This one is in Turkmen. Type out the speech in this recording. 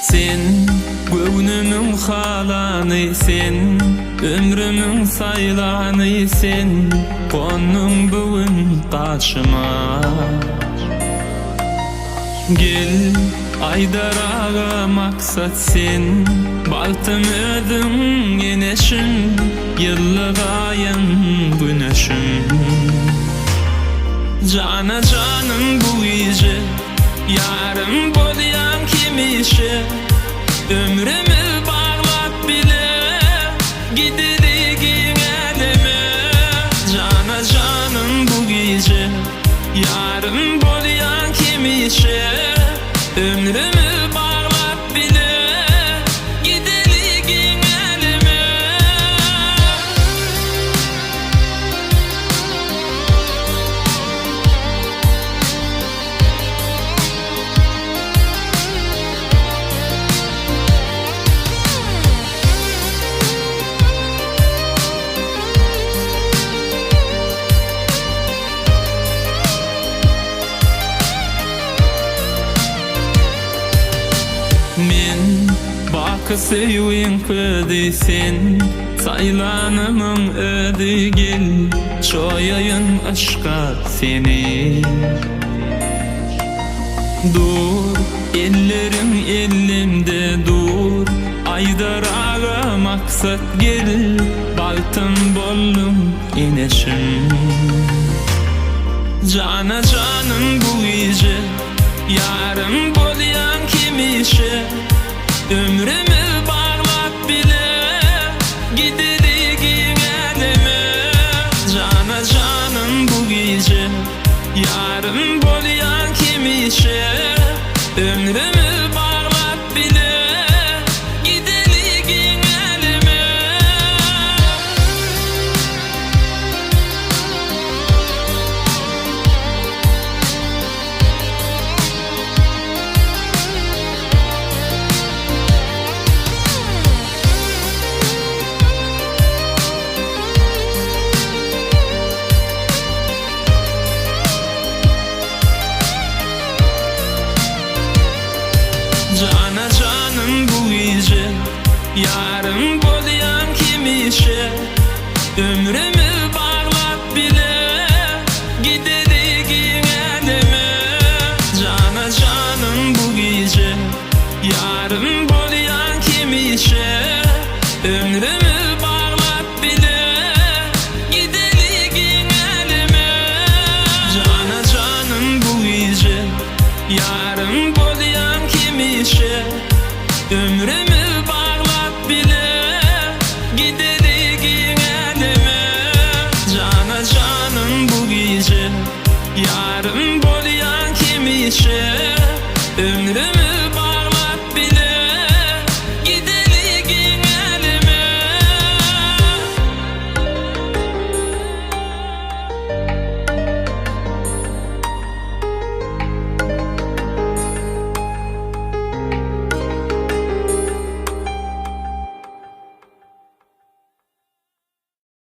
Sen göwnümiň halany sen, Ömrümiň saýlany sen, Gonduň bu gün gaşyma. Gel, Aýdar aga maksat sen, Bagtym özüň eneşim, Ýyllyk aýym güneşim. Jana janym bu gije, Ýarym bolýaň hemişe, Ömrümiz baglap bile, Gideli giň äleme. Jana janym bu gije, Ýarym bolýaň hemişe, Ömrümi baglap bile, Gideli giň äleme. Men baky söýgiň közi sen, Saýlanymyň özi gel, Çoýaýyn yşka seni. Dur, elleriň ellimde dur, Aýdar aga maksat gel, Bagtym bolduň Eneşim. Jana janym bu gije Ýarym bolýaň hemişe Ömrümiz baglap bile Gideli giň äleme Jana janym bu gije Ýarym bolýaň hemişe Ömrümiz baglap bile Gideli giň äleme. Jana janym bu gije Ýarym bolýaň hemişe Ömrümi baglap bile Gideli giň äleme Jana janym bu gije Ýarym bolýaň hemişe Ömrümi baglap bile Gideli giň äleme Jana janym bu gije Ýarym bolýaň hemişe Ömrümi baglap bile Gideli giň äleme Jana janym bu gije Ýarym bolýaň hemişe Ömrümi.